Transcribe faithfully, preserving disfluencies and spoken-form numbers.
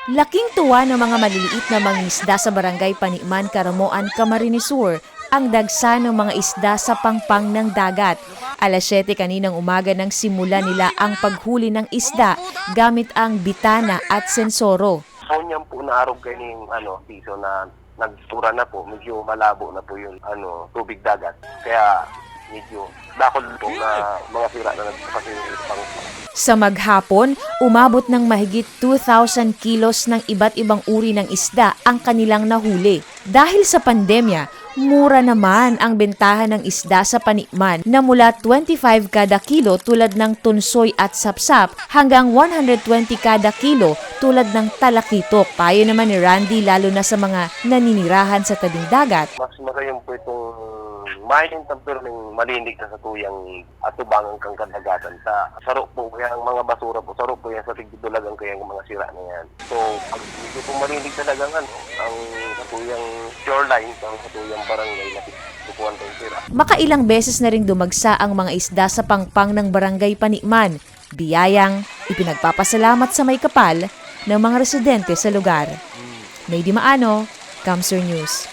Laking tuwa ng mga maliliit na mangingisda sa Barangay Paniman, Caramoan, Camarines Sur, ang dagsa ng mga isda sa pangpang ng dagat. Alas siyete kaninang umaga nang simulan nila ang paghuli ng isda gamit ang bitana at sensoro. Ngunyan po naarog kayo yung ano, season na nagtura na po, medyo malabo na po yung ano, tubig dagat. Kaya medyo dakol po na mga sira na nagpapasingit pang Sa maghapon, umabot ng mahigit two thousand kilos ng iba't ibang uri ng isda ang kanilang nahuli. Dahil sa pandemya, mura naman ang bentahan ng isda sa Paniman na mula twenty-five kada kilo tulad ng tunsoy at sapsap hanggang one hundred twenty kada kilo tulad ng talakitok. Payo naman ni Randy, lalo na sa mga naninirahan sa tabing dagat. Mas magayon po itong mahiling tampero ng malinig na sa tuyang atubangan kang kadagatan. Sa saro po kaya ang mga basura po, saro po yan sa tigdudulagan kaya ang mga sira na yan. So, pag medyo po malinig talaga ang ano, ang sa tuyang shoreline, ang sa tuyang barangay na kukuhan tayong sira. Makailang beses na ring dumagsa ang mga isda sa pangpang ng Barangay Paniman, biyayang ipinagpapasalamat sa may kapal ng mga residente sa lugar. May Dimaano, Kamsur News.